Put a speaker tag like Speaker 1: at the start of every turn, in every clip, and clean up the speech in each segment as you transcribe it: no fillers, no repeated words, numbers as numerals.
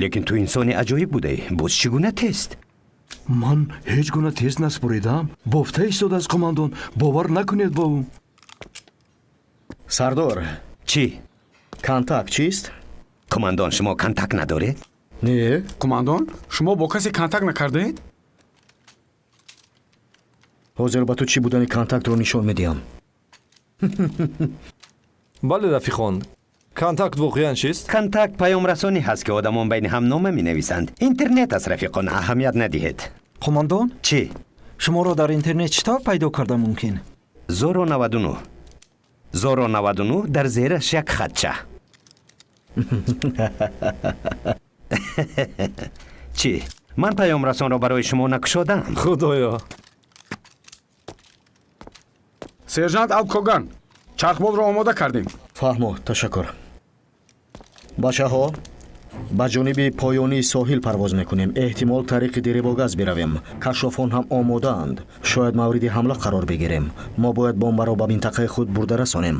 Speaker 1: Лекин ту инсони аҷоиб будаӣ. Боз чӣ гуна тест?
Speaker 2: Ман ҳеҷ гуна тест насупоридам. Бофта истодааст, қумандон, бовар накунед ба ӯ.
Speaker 3: Сардор.
Speaker 1: Чӣ?
Speaker 3: Контакт чист?
Speaker 1: Қумандон, шумо контакт надоред?
Speaker 3: Не.
Speaker 4: Қумандон, шумо бо касе контакт накардаед?
Speaker 3: Ҳозир ба ту чӣ будани контактро нишон медиҳам.
Speaker 5: Бале, рафиқон, контакт воқеан чист?
Speaker 1: Контакт паёмрасонӣ ҳаст, ки одамон байни ҳам нома менависанд. Интернет аст, рафиқон, аҳамият надиҳед.
Speaker 6: Қумандон.
Speaker 1: Чӣ?
Speaker 6: Шуморо дар интернет чӣ тавр пайдо карда мумкин?
Speaker 1: Зоро 99, Зоро 99, дар зераш як хатча. Чӣ, ман паёмрасонро барои шумо накушодам?
Speaker 5: Худоё!
Speaker 4: Сержант Алп Коган, чархболро омода кардем.
Speaker 3: Фаҳмо, ташаккур. Бачаҳо, ба ҷониби поёнии соҳил парвоз мекунем. Эҳтимол, тариқи Дерибогаз биравем. Кашшофон ҳам омодаанд. Шояд мавриди ҳамла қарор бигирем. Мо бояд бомбаро ба минтақаи худ бурда расонем.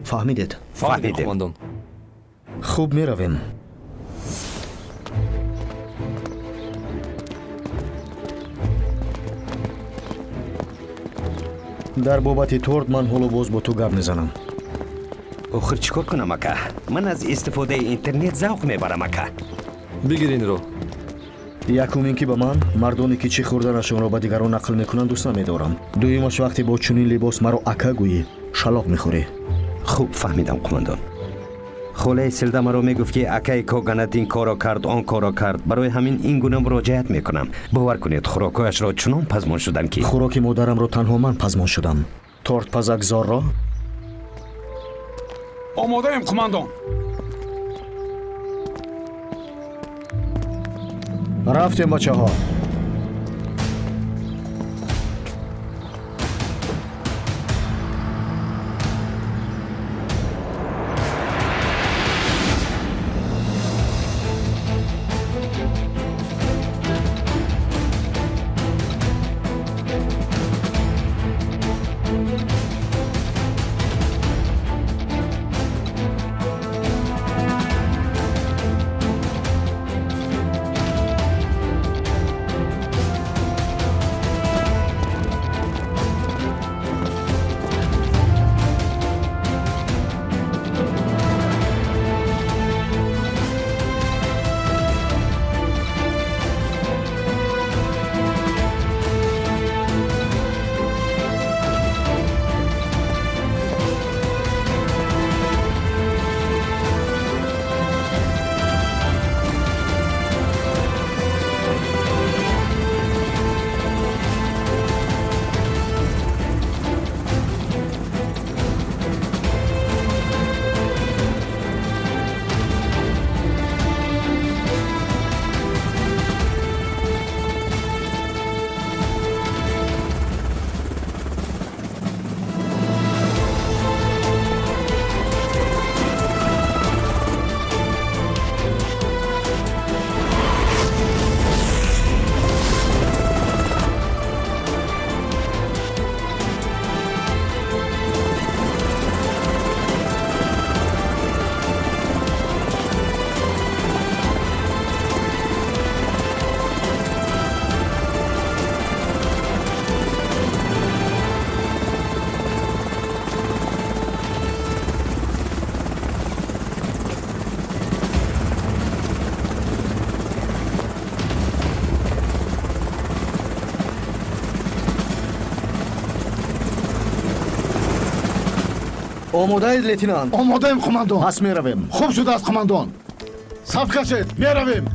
Speaker 3: Фаҳмидед?
Speaker 5: Фаҳмидем. Қумандон.
Speaker 3: Хуб, меравем. Дар бобати торт ман ҳоло боз бо ту гап мезанам.
Speaker 1: Охир чӣ кор кунам, ака? Ман аз истифодаи интернет завқ мебарам, ака.
Speaker 5: Бигир инро.
Speaker 3: Якум ин ки ба ман мардоне, ки чӣ хӯрданашонро ба дигарон нақл мекунанд, дӯст намедорам. Дуюмаш, вақте бо чунин либос маро ака гӯӣ, шалоқ мехӯрӣ.
Speaker 1: Хуб фаҳмидам, қумандон. Холаи Селда маро мегуфт, ки акаи Коганат ин корро кард, он корро кард. Барои ҳамин ин гуна муроҷиат мекунам. Бовар кунед, хӯрокҳояшро чунон пазмон шудам, ки
Speaker 3: Хӯроки модарамро танҳо ман пазмон шудам. Тортпазак Зорро.
Speaker 4: Омодаем, қумандон.
Speaker 3: Рафтем, бачаҳо. Омодаед, лейтенант?
Speaker 7: Омодаем, қумандон.
Speaker 3: Пас меравем.
Speaker 7: Хуб шудааст, қумандон. Саф кашед, меравем.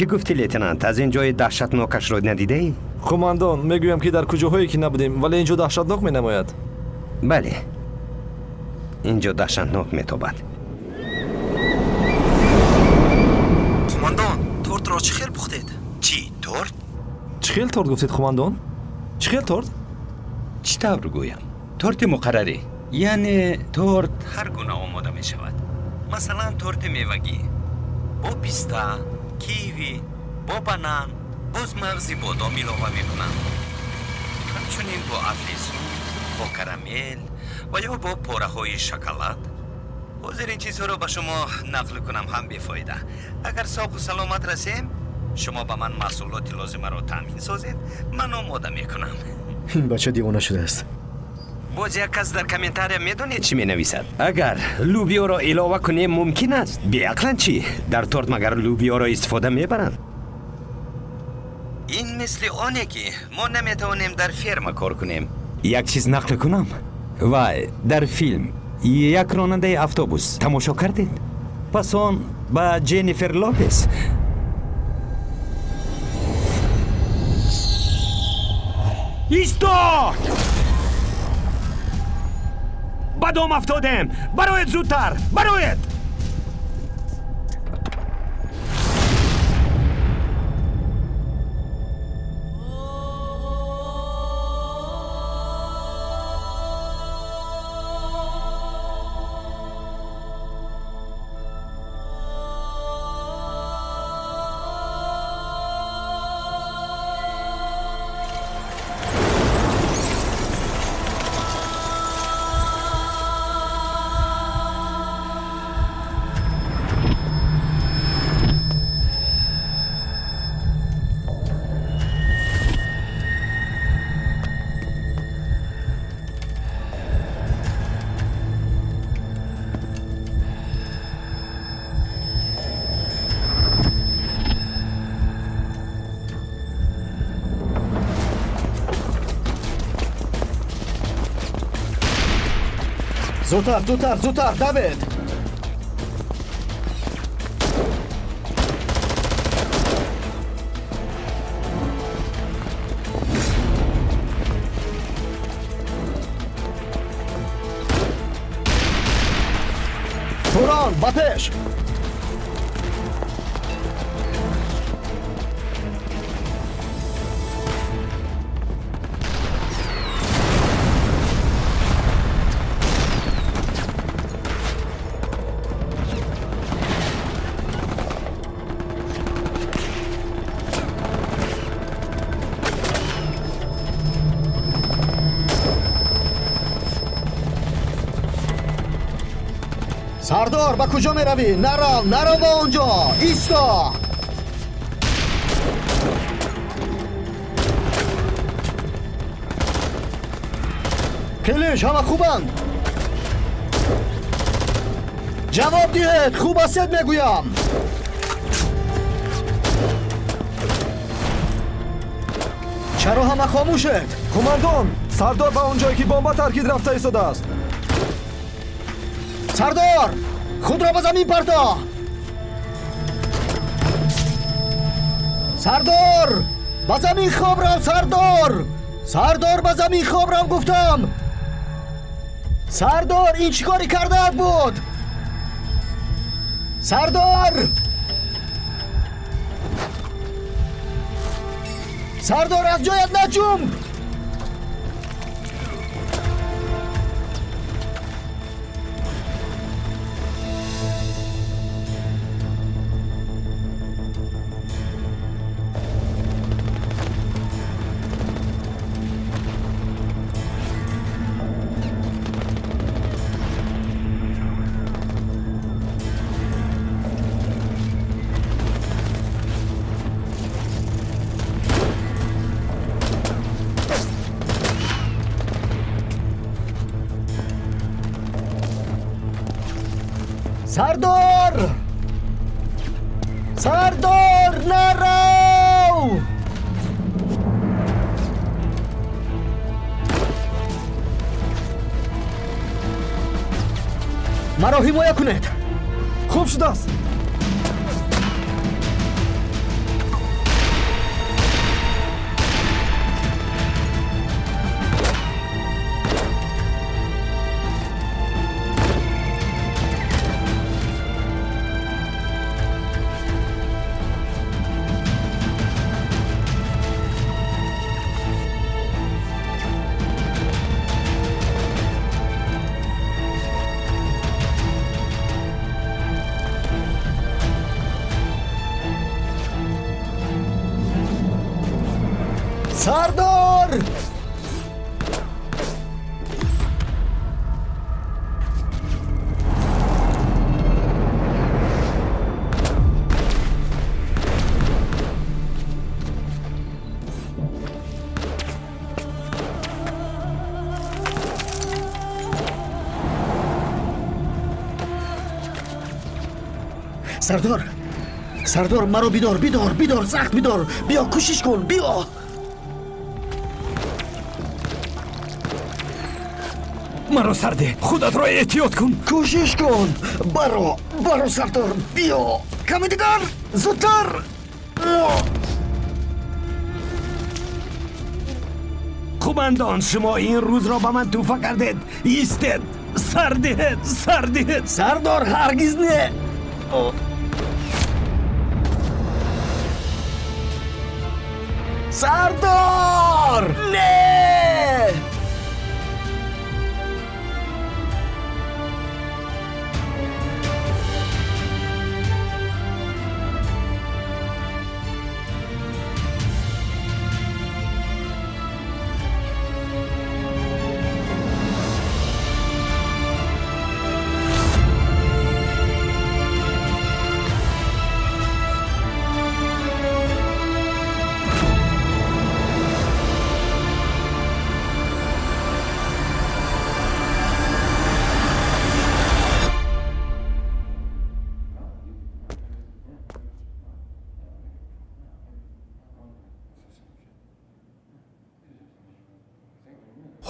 Speaker 1: Чӣ гуфтӣ, лейтенант, аз ин ҷои даҳшатнокашро надидаӣ?
Speaker 5: Қумандон, мегӯям, ки дар куҷоҳое ки набудем, вале ин ҷо даҳшатнок менамояд.
Speaker 1: Бале, ин ҷо даҳшатнок метобад.
Speaker 5: Чӣ хел торт гуфтед, қумандон? Чӣ хел торт?
Speaker 1: Чӣ тавр гӯям? Торти муқаррарӣ. Яъне торт ҳар гуна омода мешавад. Масалан, торти мевагӣ. Бо писта, киви, бо банан, боз мағзи бодом илова мекунанд. Ҳамчунин бо афлесун, бо карамел ва ё бо пораҳои шоколад. Ҳозир ин чизҳоро ба шумо нақл кунам ҳам бефоида. Агар соғу саломат расем, шумо ба ман маҳсулоти лозимаро таъмин созед, ман омода мекунам.
Speaker 3: Ин бача девона шудааст.
Speaker 1: Боз як кас дар комментария медонед чӣ менависад? Агар лӯбиёро илова кунем мумкин аст? Беақлан чӣ? Дар торт магар лӯбиёро истифода мебаранд? Ин мисли оне ки мо наметавонем дар ферма кор кунем. Як чиз нақл кунам? Вай, дар филм як ронандаи автобус тамошо кардед? Пас он ба Ҷеннифер Лопес Исто! Ба дом афтодем! Бароед зудтар! Бароед!
Speaker 3: Зудтар, зудтар, зудтар, давед! Турон, ба пеш! Сардор, ба куҷо меравӣ? Нарав, нарав ба он ҷо! Исто! Қилиш, ҳама хубанд? Ҷавоб диҳед, хуб ҳастед мегӯям! Чаро ҳама хомӯшед?
Speaker 5: Қумандон, сардор ба он ҷое ки бомба таркид рафта истодааст.
Speaker 3: Сардор, худро ба замин парто! Сардор, ба замин хоб рав, сардор! Сардор, ба замин хоб рав гуфтам! Сардор, ин чӣ коре кардаат буд? Сардор! Сардор, аз ҷоят наҷумб! Сардор! Сардор, нарав! Маро ҳимоя кунед!
Speaker 5: Хуб шудааст.
Speaker 3: Сардор! Сардор, сардор, маро бидор, бидор, бидор, сахт бидор. Биё, кӯшиш кун, биё.
Speaker 1: Маро сарде, худатро эҳтиёт кун.
Speaker 3: Кӯшиш кун, баро, баро, сардор, биё. Каме дигар, зудтар.
Speaker 1: Қумандон, шумо ин рӯзро ба ман тӯҳфа кардед. Истед, сар диҳед, сар диҳед.
Speaker 3: Сардор, ҳаргиз не. Сардор, не.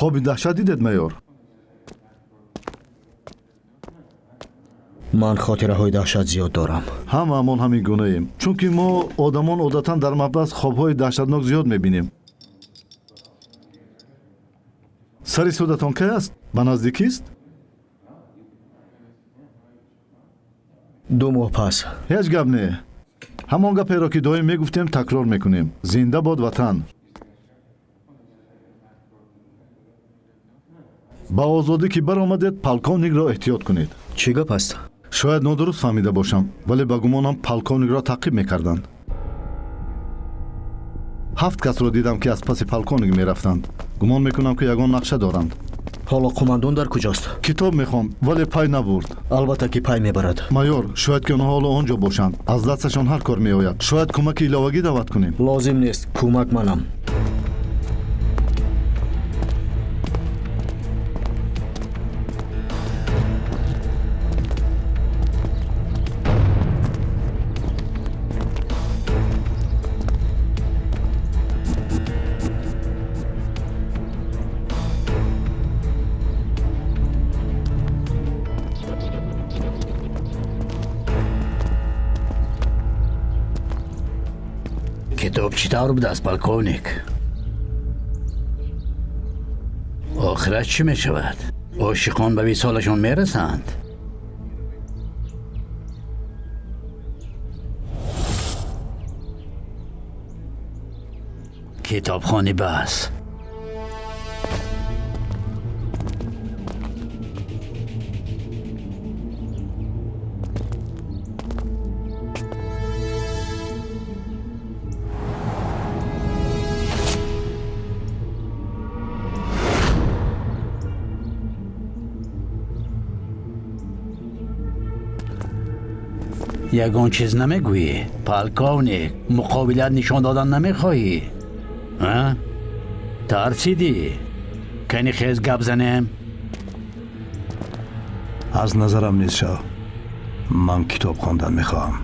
Speaker 7: Хоби даҳшат дидед, майор?
Speaker 3: Ман хотираҳои даҳшат зиёд дорам.
Speaker 7: Ҳамаамон ҳамин гунаем, чунки мо одамон одатан дар маҳбас хобҳои даҳшатнок зиёд мебинем. Сари судатон кай аст? Ба наздикист?
Speaker 3: 2 моҳ пас.
Speaker 7: Ҳеҷ гап не. Ҳамон гаперо ки доим мегуфтем, такрор мекунем. Зинда бод ватан. Ба озодӣ ки баромадед, полковникро эҳтиёт кунед.
Speaker 3: Чӣ гап аст?
Speaker 7: Шояд нодуруст фаҳмида бошам, вале ба гумонам полковникро таъқиб мекарданд. 7 касро дидам, ки аз паси полковник мерафтанд. Гумон мекунам, ки ягон нақша доранд.
Speaker 3: Ҳоло қумандон дар куҷост?
Speaker 7: Китоб мехонд, вале пай набурд.
Speaker 3: Албатта ки пай мебарад.
Speaker 7: Майор, шояд ки онҳо ҳоло он ҷо бошанд. Аз дасташон ҳар кор меояд. Шояд кӯмаки иловагӣ даъват кунем.
Speaker 3: Лозим нест, кӯмак манам.
Speaker 8: Китоб чӣ тавр будааст, полковник? Охират чӣ мешавад? Ошиқон ба висолашон мерасанд? Китобхонӣ бас. Ягон чиз намегӯӣ, полковник? Муқобилият нишон додан намехоҳӣ? Тарсидӣ? Кани хез гап занем?
Speaker 2: Аз назарам нест шав. Ман китоб хондан мехоҳам.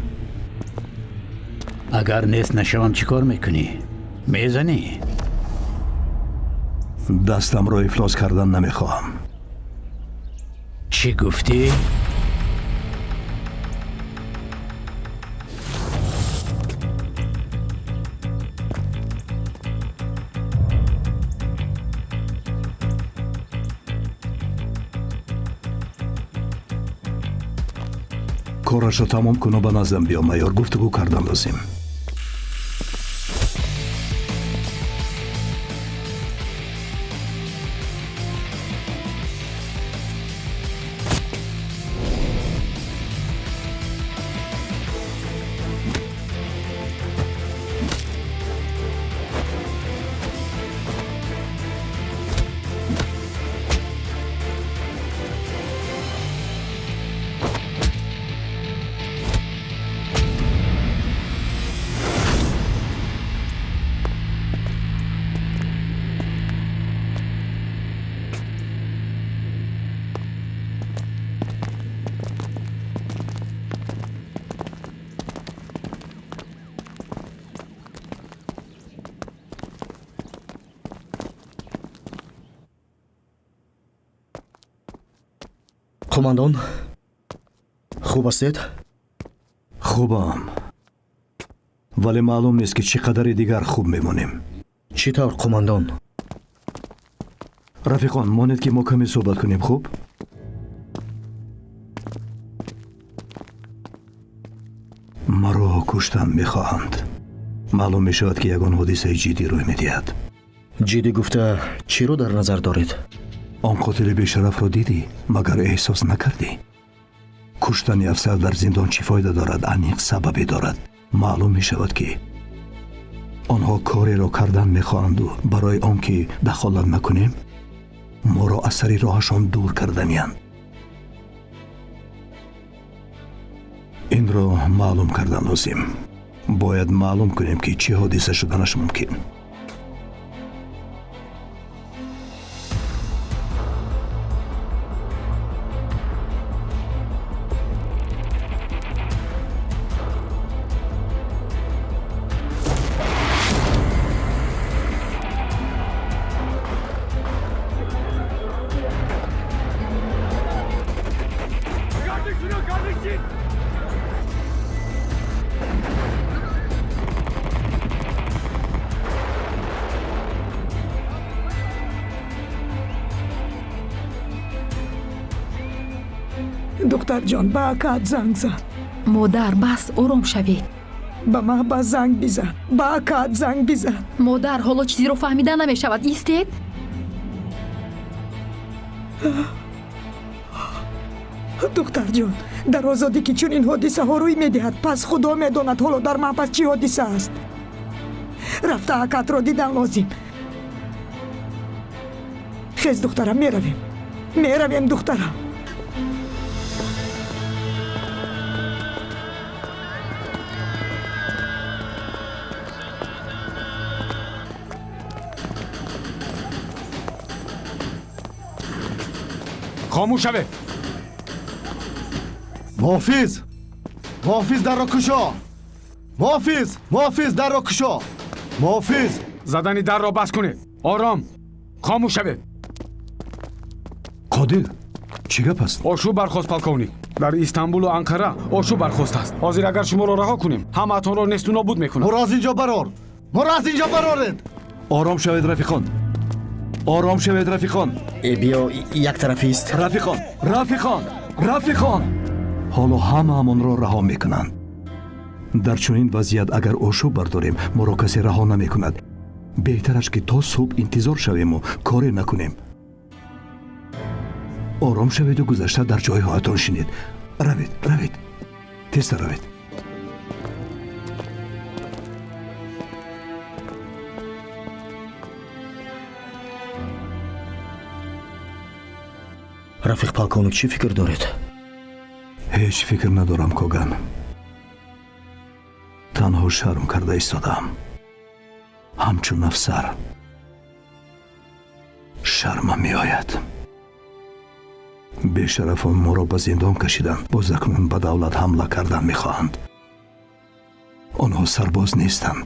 Speaker 8: Агар нест нашавам, чӣ кор мекунӣ? Мезанӣ?
Speaker 2: Дастамро ифлос кардан намехоҳам.
Speaker 8: Чӣ гуфтӣ?
Speaker 2: Корашро тамом куну ба наздам биё, майор. Гуфтугӯ кардан лозим.
Speaker 3: Қумандон, хуб ҳастед?
Speaker 2: Хубам, вале маълум нест, ки чӣ қадари дигар хуб мемонем.
Speaker 3: Чӣ тавр, қумандон?
Speaker 2: Рафиқон, монед, ки мо каме суҳбат кунем, хуб? Маро куштан мехоҳанд. Маълум мешавад, ки ягон ҳодисаи ҷиддӣ рӯй медиҳад.
Speaker 3: Ҷиддӣ гуфта, чиро дар назар доред?
Speaker 2: Он қотили бешарафро дидӣ? Магар эҳсос накардӣ? Куштани афсар дар зиндон чӣ фоида дорад? Аниқ сабабе дорад. Маълум мешавад, ки онҳо кореро кардан мехоҳанду барои он ки дахолат накунем, моро аз сари роҳашон дур карданиянд. Инро маълум кардан лозим. Бояд маълум кунем, ки чӣ ҳодиса шуданаш мумкин.
Speaker 9: Духтарҷон, ба акаат занг зан.
Speaker 10: Модар, бас, ором шавед.
Speaker 9: Ба маҳба занг бизан, ба акаат занг бизан.
Speaker 10: Модар, ҳоло чизеро фаҳмида намешавад, истед.
Speaker 9: Духтарҷон, дар озодӣ ки чунин ҳодисаҳо рӯй медиҳад, пас худо медонад, ҳоло дар маҳбас чӣ ҳодиса аст. Рафта акаатро дидан лозим. Хез, духтарам, меравем, меравем, духтарам.
Speaker 4: Хомӯш шавед!
Speaker 7: Муҳофиз, муҳофиз, дарро кушо! Муҳофиз, муҳофиз, дарро кушо! Муҳофиз!
Speaker 4: Задани дарро бас кунед! Ором, хомӯш шавед!
Speaker 2: Қодир, чӣ гап аст?
Speaker 4: Ошӯб бархост, полковник. Дар Истанбулу Анқара ошӯб бархостааст. Ҳозир агар шуморо раҳо кунем, ҳамаатонро несту нобуд мекунам.
Speaker 7: Моро аз инҷо барор! Моро аз инҷо бароред!
Speaker 2: Ором шавед, рафиқон, ором шавед, рафиқон.
Speaker 3: Биё, яктарафист.
Speaker 2: Рафиқон, рафиқон, рафиқон, ҳоло ҳамаамонро раҳо мекунанд. Дар чунин вазъият агар ошӯб бардорем, моро касе раҳо намекунад. Беҳтараш, ки то субҳ интизор шавему коре накунем. Ором шаведу гузашта дар ҷойҳоятон шинед. Равед, равед, тезтар равед.
Speaker 3: Рафиқ полковник, чӣ фикр доред?
Speaker 2: Ҳеҷ фикр надорам, Коган. Танҳо шарм карда истодаам. Ҳамчун афсар шармам меояд. Бешарафон моро ба зиндон кашиданд, боз акнун ба давлат ҳамла кардан мехоҳанд. Онҳо сарбоз нестанд.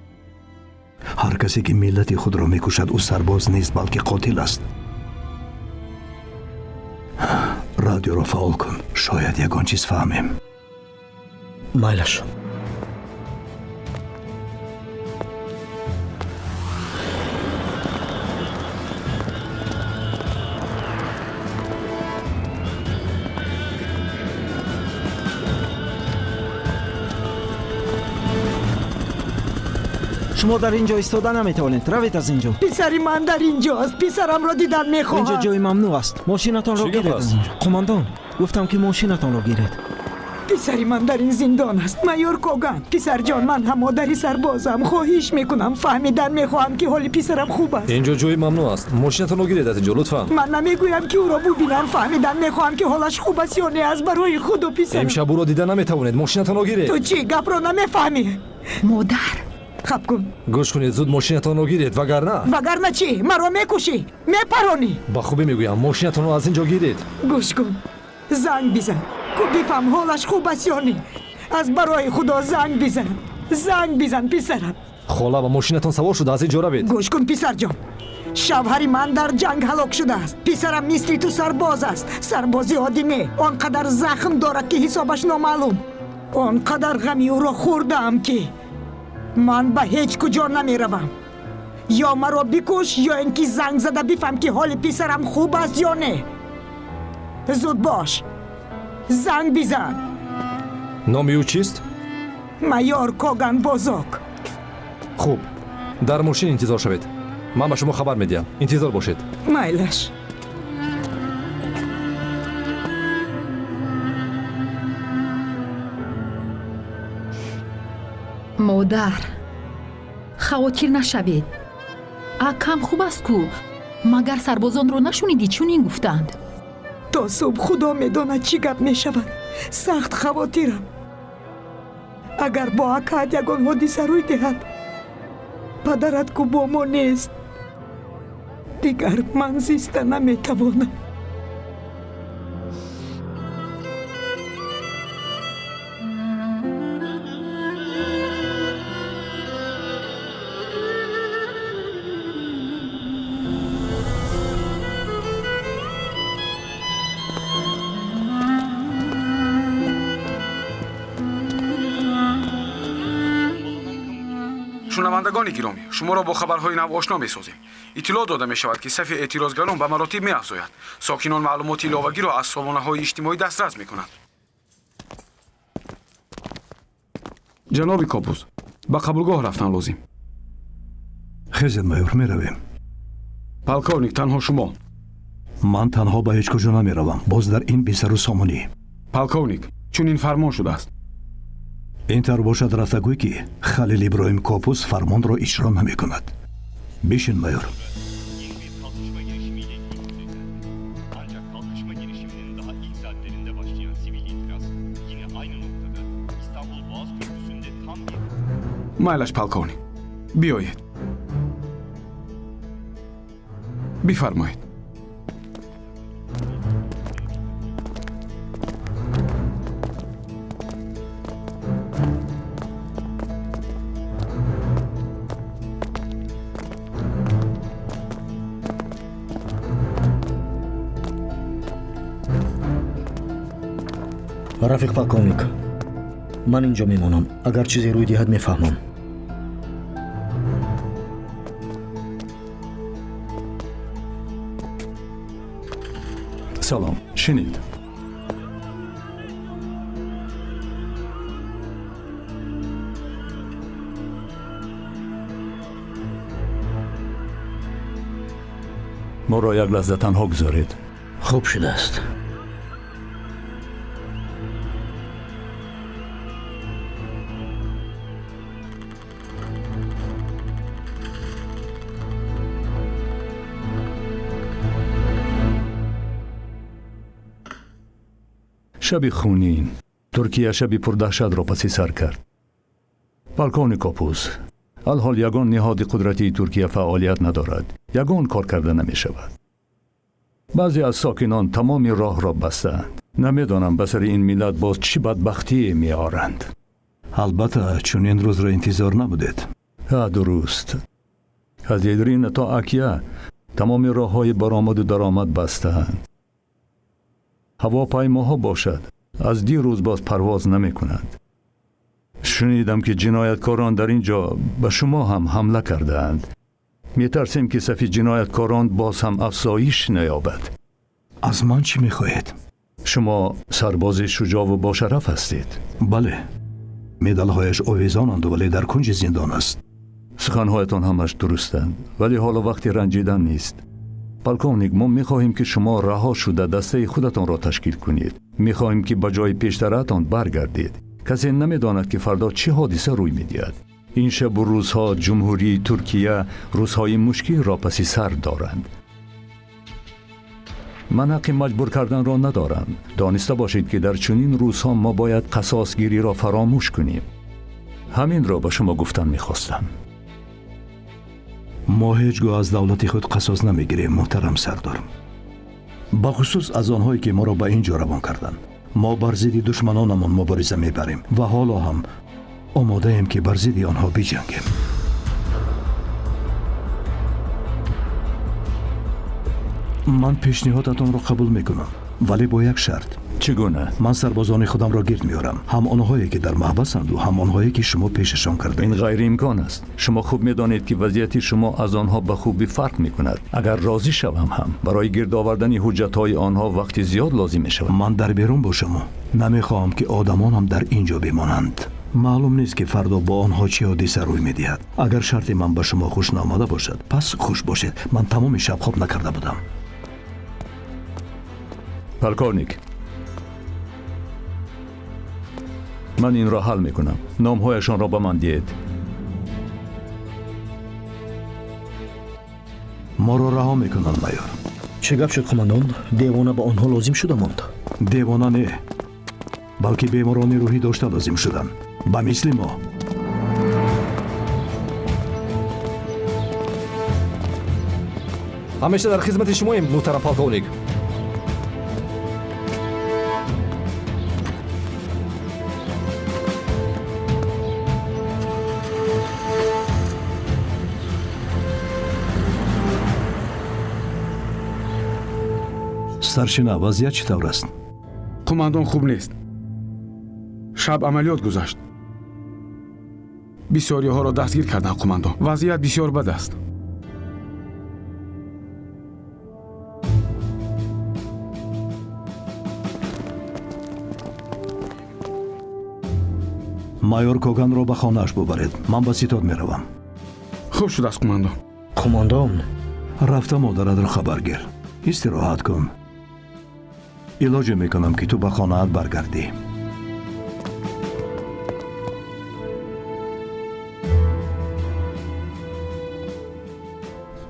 Speaker 2: Ҳар касе ки миллати худро мекушад, ӯ сарбоз нест, балки қотил аст. Радиоро фаъол кун, шояд ягон чиз фаҳмем.
Speaker 3: Майлаш.
Speaker 6: Шумо дар ин ҷо истода наметавонед, равед аз ин ҷо.
Speaker 9: Писари ман дар ин ҷост, писарамро дидан мехоҳам.
Speaker 6: Ин ҷо ҷои мамнӯъ аст, мошинатонро
Speaker 5: Чӣ гап
Speaker 6: гиред аз
Speaker 5: аст?
Speaker 6: ин ҷо. Қумандон, гуфтам, ки мошинатонро гиред.
Speaker 9: Писари ман дар ин зиндон аст, майор Коган. Писарҷон, ман ҳам модари сарбозам. Хоҳиш мекунам, фаҳмидан мехоҳам, ки ҳоли писарам хуб аст.
Speaker 5: Ин ҷо ҷои мамнӯъ аст, мошинатонро гиред аз ин ҷо, лутфан.
Speaker 9: Ман намегӯям, ки ӯро бубинам. Фаҳмидан мехоҳам, ки ҳолаш хуб аст ё не. Аз барои худу писарам.
Speaker 5: Имшаб ӯро дида наметавонед, мошинатонро гиред.
Speaker 9: Ту чӣ, гапро намефаҳмӣ?
Speaker 10: Модар.
Speaker 9: Хаб кун.
Speaker 5: Гӯш кунед, зуд мошинатонро гиред, вагарна
Speaker 9: Вагарна чӣ? Маро мекушӣ, мепаронӣ?
Speaker 5: Ба хубӣ мегӯям, мошинатонро аз ин ҷо гиред.
Speaker 9: Гӯш кун, занг бизан, ку бифаҳм ҳолаш хуб аст ё не. Аз барои худо занг бизан, занг бизан, писарам.
Speaker 5: Хола, ба мошинатон савор шуда аз ин ҷо равед.
Speaker 9: Гӯш кун, писарҷон. Шавҳари ман дар ҷанг ҳалок шудааст. Писарам мисли ту сарбоз аст. Сарбози оддӣ не, он қадар захм дорад, ки ҳисобаш номаълум. Он қадар ғами ӯро хӯрдаам, ки ман ба ҳеҷ куҷо намеравам. Ё маро бикуш, ё ин ки занг зада бифаҳм, ки ҳоли писарам хуб аст ё не. Зуд бош, занг бизан.
Speaker 5: Номи ӯ чист?
Speaker 9: Майор Коган Бозок.
Speaker 5: Хуб, дар мошин интизор шавед, ман ба шумо хабар медиҳам. Интизор бошед.
Speaker 9: Майлаш.
Speaker 10: Модар, хавотир нашавед. Акам хуб аст ку. Магар сарбозонро нашунидӣ, чунин гуфтанд?
Speaker 9: То субҳ худо медонад, чӣ гап мешавад. Сахт хавотирам. Агар бо акаат ягон ҳодиса рӯй диҳад, падарат ку бо мо нест. Дигар ман зиста наметавонам.
Speaker 4: Шунавандагони гиромӣ, шуморо бо хабарҳои нав ошно месозем. Иттилоъ дода мешавад, ки сафи эътирозгарон ба маротиб меафзояд. Сокинон маълумоти иловагиро аз сомонаҳои иҷтимоӣ дастрас мекунанд. Ҷаноби Копуз, ба қабулгоҳ рафтан лозим.
Speaker 2: Хезед, майор, меравем.
Speaker 4: Полковник, танҳо шумо.
Speaker 2: Ман танҳо ба ҳеҷ куҷо намеравам, боз дар ин бесару сомонӣ.
Speaker 4: Полковник, чунин фармон шудааст.
Speaker 2: Ин тавр бошад, рафта гӯй, ки Халил Иброҳим Копус фармонро иҷро намекунад. Бишин, майор.
Speaker 11: Ancak kalkışma girişiminin daha ilk saatlerinde başlayan sivil itiraz yine aynı noktada İstanbul Boğaz Köprüsü'nde tam bir
Speaker 4: Майлаш, полковник, биёед, бифармоед.
Speaker 3: Рафиқ полковник, ман инҷо мемонам. Агар чизе рӯй диҳад, мефаҳмам.
Speaker 2: Салом, шинед.
Speaker 12: Моро як лаҳза танҳо гузоред.
Speaker 8: Хуб шудааст.
Speaker 12: Шаби хунин Туркия шаби пурдаҳшатро паси сар кард. Полковник Копуз, алҳол ягон ниҳоди қудратии Туркия фаъолият надорад, ягон кор карда намешавад. Баъзе аз сокинон тамоми роҳро бастаанд. Намедонам, ба сари ин миллат боз чӣ бадбахтие меоранд.
Speaker 2: Албатта, чунин рӯзро интизор набудед.
Speaker 12: Ҳа, дуруст. Аз Едрина то Акя тамоми роҳҳои баромаду даромад бастаанд. Ҳавопаймоҳо бошад, аз дирӯз боз парвоз намекунанд. Шунидам, ки ҷинояткорон дар ин ҷо ба шумо ҳам ҳамла кардаанд. Метарсем, ки сафи ҷинояткорон боз ҳам афзоиш наёбад.
Speaker 2: Аз ман чӣ мехоҳед?
Speaker 12: Шумо сарбози шуҷову бошараф ҳастед.
Speaker 2: Бале, медалҳояш овезонанду, вале дар кунҷи зиндон аст.
Speaker 12: Суханҳоятон ҳамаш дурустанд, вале ҳоло вақти ранҷидан нест. Полковник, мо мехоҳем, ки шумо раҳо шуда дастаи худатонро ташкил кунед. Мехоҳем, ки ба ҷои пештараатон баргардед. Касе намедонад, ки фардо чӣ ҳодиса рӯй медиҳад. Ин шабу рӯзҳо Ҷумҳурии Туркия рӯзҳои мушкилро паси сар доранд. Ман ҳаққи маҷбур карданро надорам. Дониста бошед, ки дар чунин рӯзҳо мо бояд қасосгириро фаромӯш кунем. Ҳаминро ба шумо гуфтан мехостам.
Speaker 2: Мо ҳеҷ гоҳ аз давлати худ қасос намегирем, муҳтарам сардор, бахусус аз онҳое, ки моро ба ин ҷо равон карданд. Мо бар зидди душманонамон мубориза мебарем ва ҳоло ҳам омодаем, ки бар зидди онҳо биҷангем. Ман пешниҳодатонро қабул мекунам, вале бо як шарт.
Speaker 12: Чӣ гуна?
Speaker 2: Ман сарбозони худамро гирд меорам, ҳам онҳое ки дар маҳбасанду ҳам онҳое ки шумо пешашон кардаед.
Speaker 12: Ин ғайриимкон аст. Шумо хуб медонед, ки вазъияти шумо аз онҳо ба хубӣ фарқ мекунад. Агар розӣ шавам ҳам, барои гирд овардани ҳуҷҷатҳои онҳо вақти зиёд лозим мешавад.
Speaker 2: Ман дар берун бошаму намехоҳам, ки одамонам дар ин ҷо бимонанд. Маълум нест, ки фардо бо онҳо чӣ ҳодиса рӯй медиҳад. Агар шарти ман ба шумо хуш наомада бошад, пас хуш бошед. Ман тамоми шаб хоб накарда будам.
Speaker 12: Полковник, ман инро ҳал мекунам. Номҳояшонро ба ман диҳед.
Speaker 2: Моро раҳо мекунанд, майор.
Speaker 3: Чӣ гап шуд, қумандон? Девона ба онҳо лозим шуда монд?
Speaker 2: Девона не, балки беморони рӯҳӣ дошта лозим шуданд, ба мисли мо.
Speaker 5: Ҳамеша дар хизмати шумоем, муҳтарам полковник.
Speaker 2: Старшина, вазъият чӣ тавр аст?
Speaker 4: Қумандон, хуб нест. Шаб амалиёт гузашт. Бисёриҳоро дастгир карданд, қумандон. Вазъият бисёр бад аст.
Speaker 2: Майор Коганро ба хонааш бубаред. Ман ба ситод меравам.
Speaker 4: Хуб шудааст, қумандон.
Speaker 3: Қумандон,
Speaker 2: рафта модаратро хабар гир. Истироҳат кун. Илоҷе мекунам, ки ту ба хонаат баргардӣ.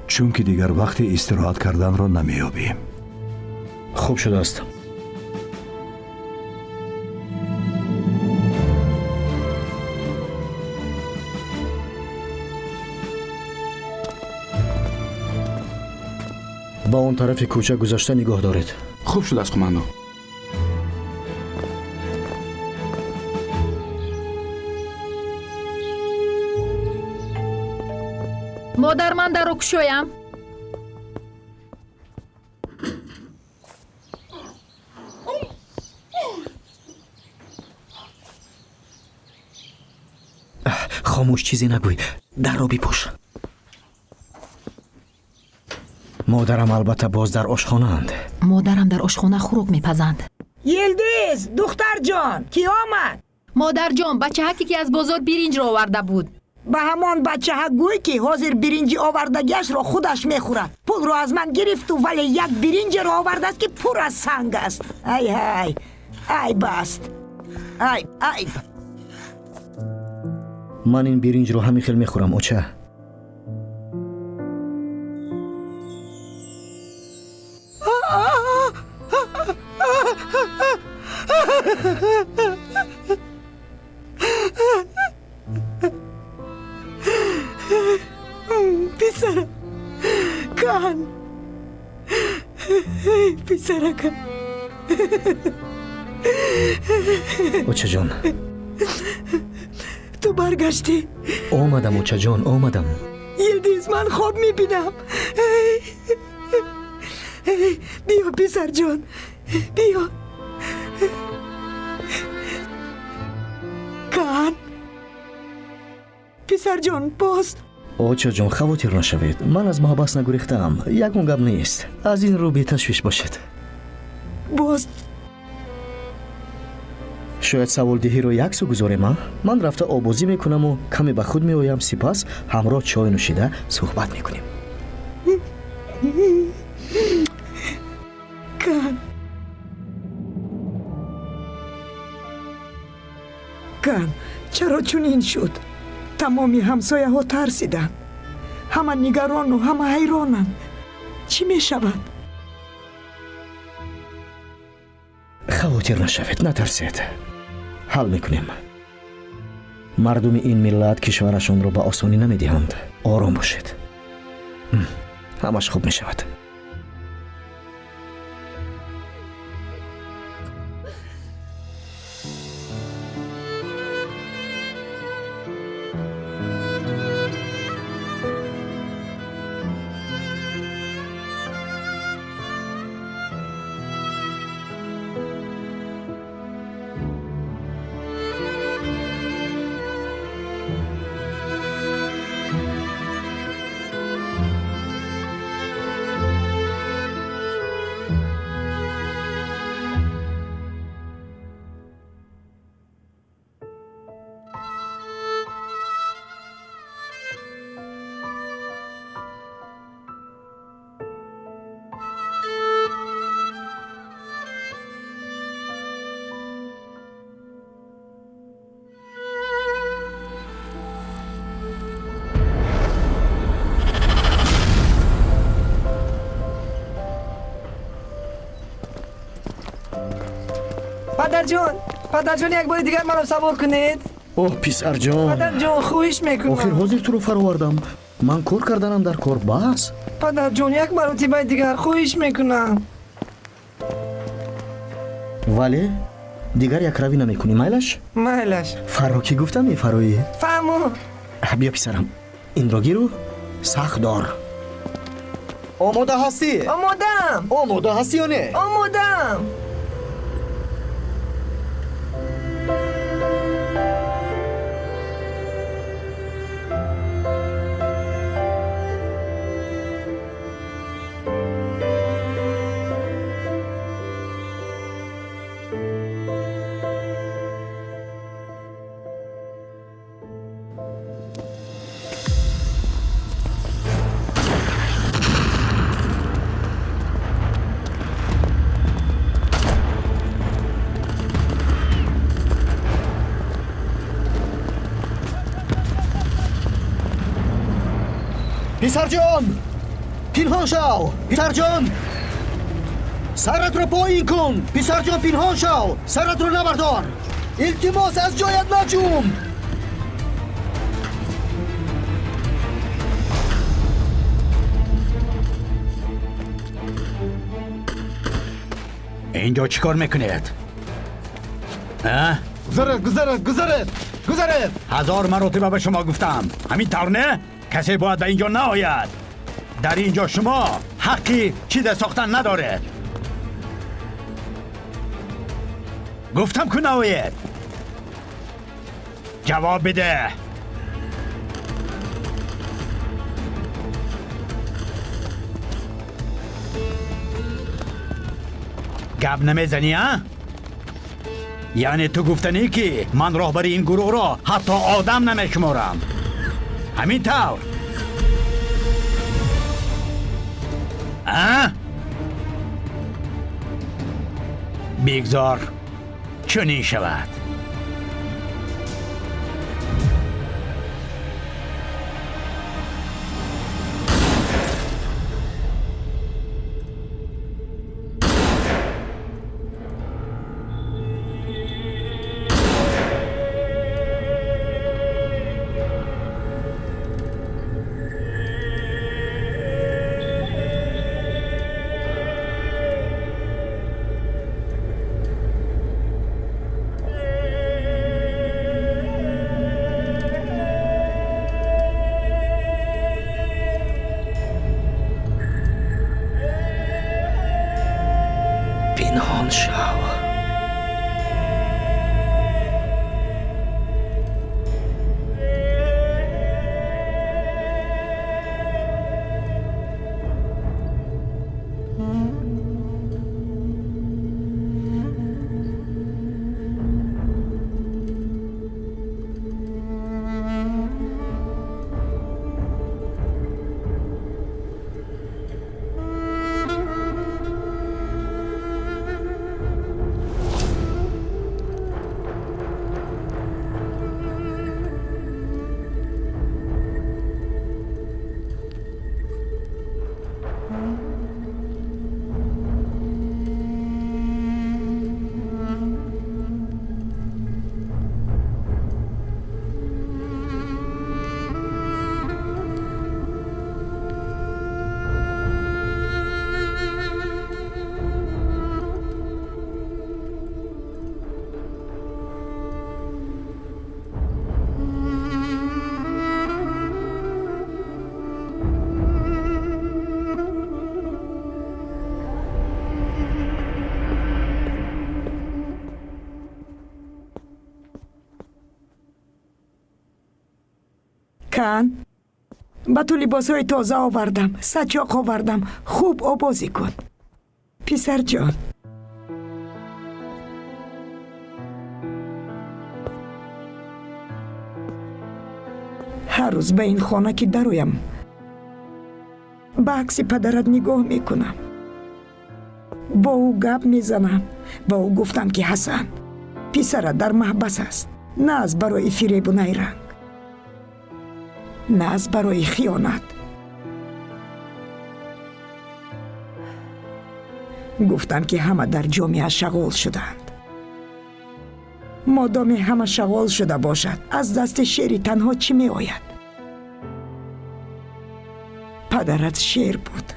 Speaker 2: Чунки дигар вақти истироҳат карданро намеёбӣ.
Speaker 3: Хуб шудааст. Ба он тарафи кӯча гузашта нигоҳ доред.
Speaker 4: Хуб шудааст, қумандон.
Speaker 10: Модар, ман дарро кушоям.
Speaker 3: Хомӯш, чизе нагӯй, дарро бипӯш. Модарам албатта боз дар ошхонаанд.
Speaker 10: Модарам дар ошхона хӯрок мепазанд.
Speaker 9: Йилдиз, духтарҷон, кӣ омад?
Speaker 10: Модарҷон, бачаҳаке ки аз бозор биринҷро оварда буд.
Speaker 9: Ба ҳамон бачаҳа гӯй, ки ҳозир биринҷи овардагиашро худаш мехӯрад. Пулро аз ман гирифту, вале як биринҷеро овардааст, ки пур аз санг аст. Ай ҳай, айб аст, айб, айб.
Speaker 3: Ман ин биринҷро ҳамин хел мехӯрам, оча.
Speaker 9: Писарам, Кан, писаракам.
Speaker 3: Очаҷон,
Speaker 9: ту баргаштӣ?
Speaker 3: Омадам, очаҷон, омадам.
Speaker 9: Йилдиз, ман хоб мебинам. Биё, писарҷон, биё. Кан, писарҷон, боз.
Speaker 3: Очаҷон, хавотир нашавед, ман аз маҳбас нагурехтаам. Ягон гап нест, аз ин рӯ беташвиш бошед.
Speaker 9: Боз
Speaker 3: шояд саволдиҳиро як сӯ гузорем, а? Ман рафта обозӣ мекунаму каме ба худ меоям, сипас ҳамроҳ чой нӯшида суҳбат мекунем.
Speaker 9: Кан, Кан, чаро чунин шуд? Тамоми ҳамсояҳо тарсиданд, ҳама нигарону ҳама ҳайронанд. Чӣ мешавад?
Speaker 3: Хавотир нашавед, натарсед, ҳал мекунем. Мардуми ин миллат кишварашонро ба осонӣ намедиҳанд. Ором бошед, ҳамаш хуб мешавад.
Speaker 13: Падарҷон, падарҷон, як бори дигар маро савор кунед.
Speaker 3: Оҳ, писарҷон.
Speaker 13: Падарҷон, хоҳиш мекунам.
Speaker 3: Охир ҳозир туро фаровардам. Ман кор карданам дар кор, бас.
Speaker 13: Падарҷон, як маротибаи дигар хоҳиш мекунам.
Speaker 3: Вале дигар якравӣ намекунӣ, майлаш?
Speaker 13: Майлаш.
Speaker 3: Фарро кӣ гуфта мефароӣ?
Speaker 13: Фаҳмо.
Speaker 3: Биё, писарам, инро гиру сахт дор. Омода ҳастӣ?
Speaker 13: Омодаам.
Speaker 3: Омода ҳастӣ ё не?
Speaker 13: Омодаам.
Speaker 3: Писарҷон, пинҳон шав. Писарҷон, саратро поин кун. Писарҷон, пинҳон шав, саратро набардор. Илтимос, аз ҷоят наҷум.
Speaker 8: Инҷо чӣ кор мекунед?
Speaker 7: Гузаред, гузаред, гузаред, гузаред.
Speaker 8: Ҳазор маротиба ба шумо гуфтам, ҳамин тавр не? Касе бояд ба инҷо наояд. Дар инҷо шумо ҳаққи чизе сохтан надоред. Гуфтам ку наоед. Ҷавоб биде. Гап намезанӣ, а? Яъне ту гуфтанӣ, ки ман роҳбари ин гурӯҳро ҳатто одам намешуморам. Ҳамин тавр? А? Бигзор чунин шавад.
Speaker 3: Пинҳон шав.
Speaker 9: Кан, ба ту либосҳои тоза овардам, сачоқ овардам. Хуб обозӣ кун, писарҷон. Ҳар рӯз ба ин хона ки дароям, ба акси падарат нигоҳ мекунам, бо ӯ гап мезанам. Ба ӯ гуфтам, ки Ҳасан, писарат дар маҳбас аст, на аз барои фиребу найранг, на аз барои хиёнат. Гуфтам, ки ҳама дар ҷомеа шағол шуданд. Модоме ҳама шағол шуда бошад, аз дасти шери танҳо чӣ меояд? Падарат шер буд,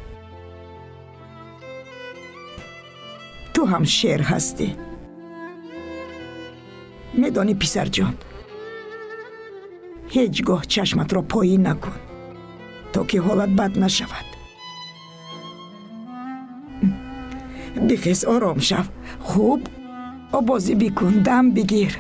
Speaker 9: ту ҳам шер ҳастӣ. Медонӣ, писарҷон, ҳеҷ гоҳ чашматро поин накун, то ки ҳолат бад нашавад. Бихез, ором шав, хуб обозӣ бикун, дам бигир.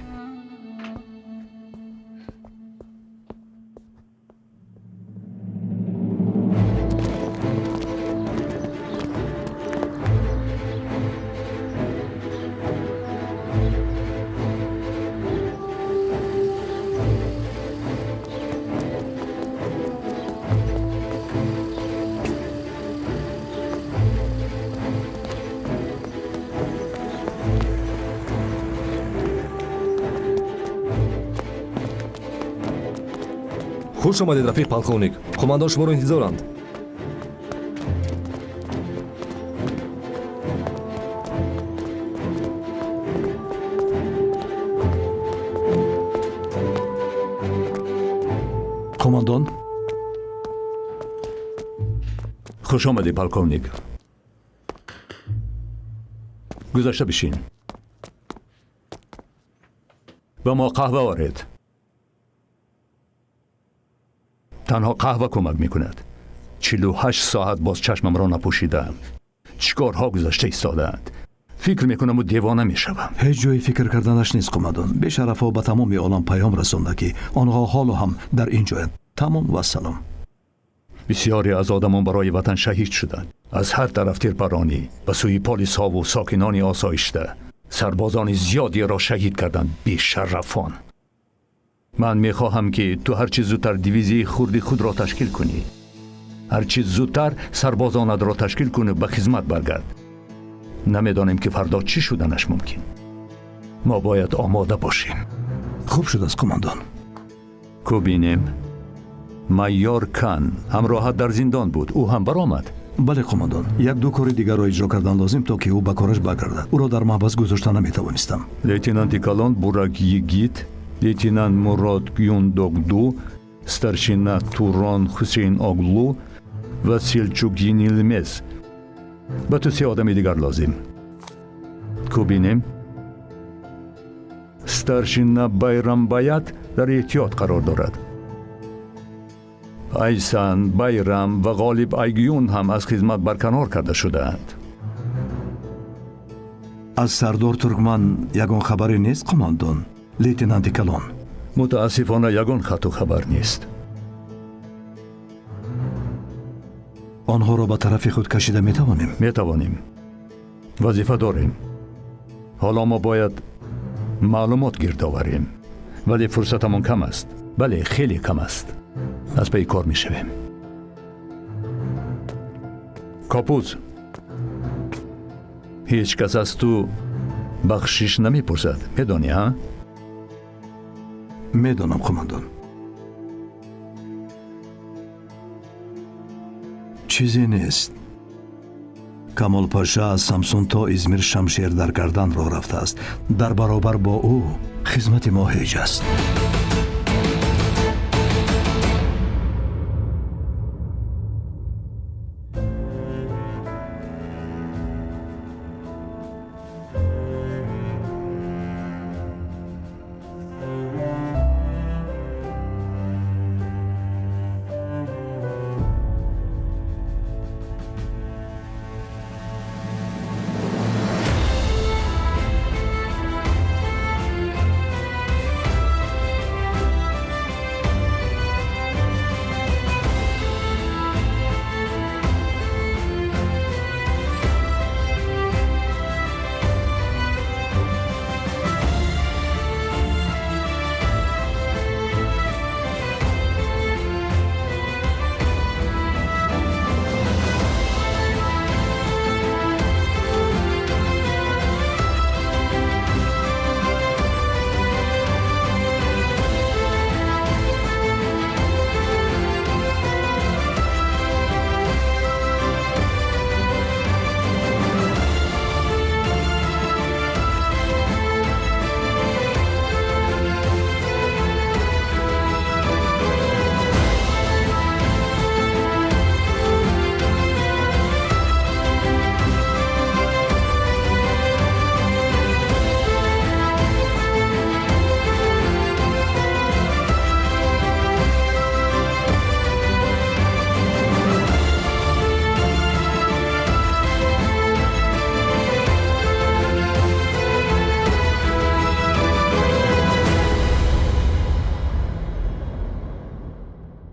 Speaker 5: Хуш омадед, рафиқ полковник. Қумандон шуморо интизоранд.
Speaker 2: Қумандон.
Speaker 12: Хуш омадӣ, полковник. Гузашта бишин. Ба мо қаҳва оред. Танҳо қаҳва кӯмак мекунад. 48 соат боз чашмамро напӯшидаам. Чӣ корҳо гузашта истодаанд. Фикр мекунаму девона мешавам.
Speaker 2: Ҳеҷ ҷои фикр карданаш нест, қумандон. Бешарафҳо ба тамоми олам паём расонда, ки онҳо ҳоло ҳам дар ин ҷоянд. Тамом, вассалом.
Speaker 12: Бисёре аз одамон барои ватан шаҳид шуданд. Аз ҳар тараф тирпаронӣ ба сӯи полисҳову сокинони осоишта. Сарбозони зиёдеро шаҳид карданд бешарафон. Ман мехоҳам, ки ту ҳарчи зудтар дивизияи хурди худро ташкил кунӣ. Ҳарчи зудтар сарбозонатро ташкил кунӣ, ба хизмат баргард. Намедонем, ки фардо чӣ шуданаш мумкин. Мо бояд омода бошем.
Speaker 2: Хуб шудааст, қумандон.
Speaker 12: Ку бинем. Майёр Кан ҳамроҳат дар зиндон буд. Ӯ ҳам баромад.
Speaker 2: Бале, қумандон, як ду кори дигарро иҷро кардан лозим, то ки ӯ ба кораш баргардад. Ӯро дар маҳбас гузошта наметавонистам.
Speaker 12: Лейтенанти калон Бурак Йигит, лейтенант Мурод Юндогду, старшина Турон Ҳусейн Оглу ва Селчук Йинилмез. Ба ту се одами дигар лозим. Ку бинем. Старшина Байрамбаят дар эҳтиёт қарор дорад. Айсан, Байрам ва Ғолиб Айгюн ҳам аз хизмат барканор карда шудаанд.
Speaker 2: Аз сардор Туркман ягон хабаре нест, қумандон? Лейтенанти калон.
Speaker 12: Мутаассифона, ягон хату хабар нест.
Speaker 2: Онҳоро ба тарафи худ кашида метавонем?
Speaker 12: Метавонем. Вазифа дорем. Ҳоло мо бояд маълумот гирд оварем, вале фурсатамон кам аст. Бале, хеле кам аст. Аз пайи кор мешавем. Копуз, ҳеҷ кас аз ту бахшиш намепурсад, медонӣ, ҳа?
Speaker 2: Медонам, қумандон. Чизе нест. Камолпаша аз Самсун то Измир шамшер дар гардан роҳ рафтааст. Дар баробар бо ӯ хизмати мо ҳеҷ аст.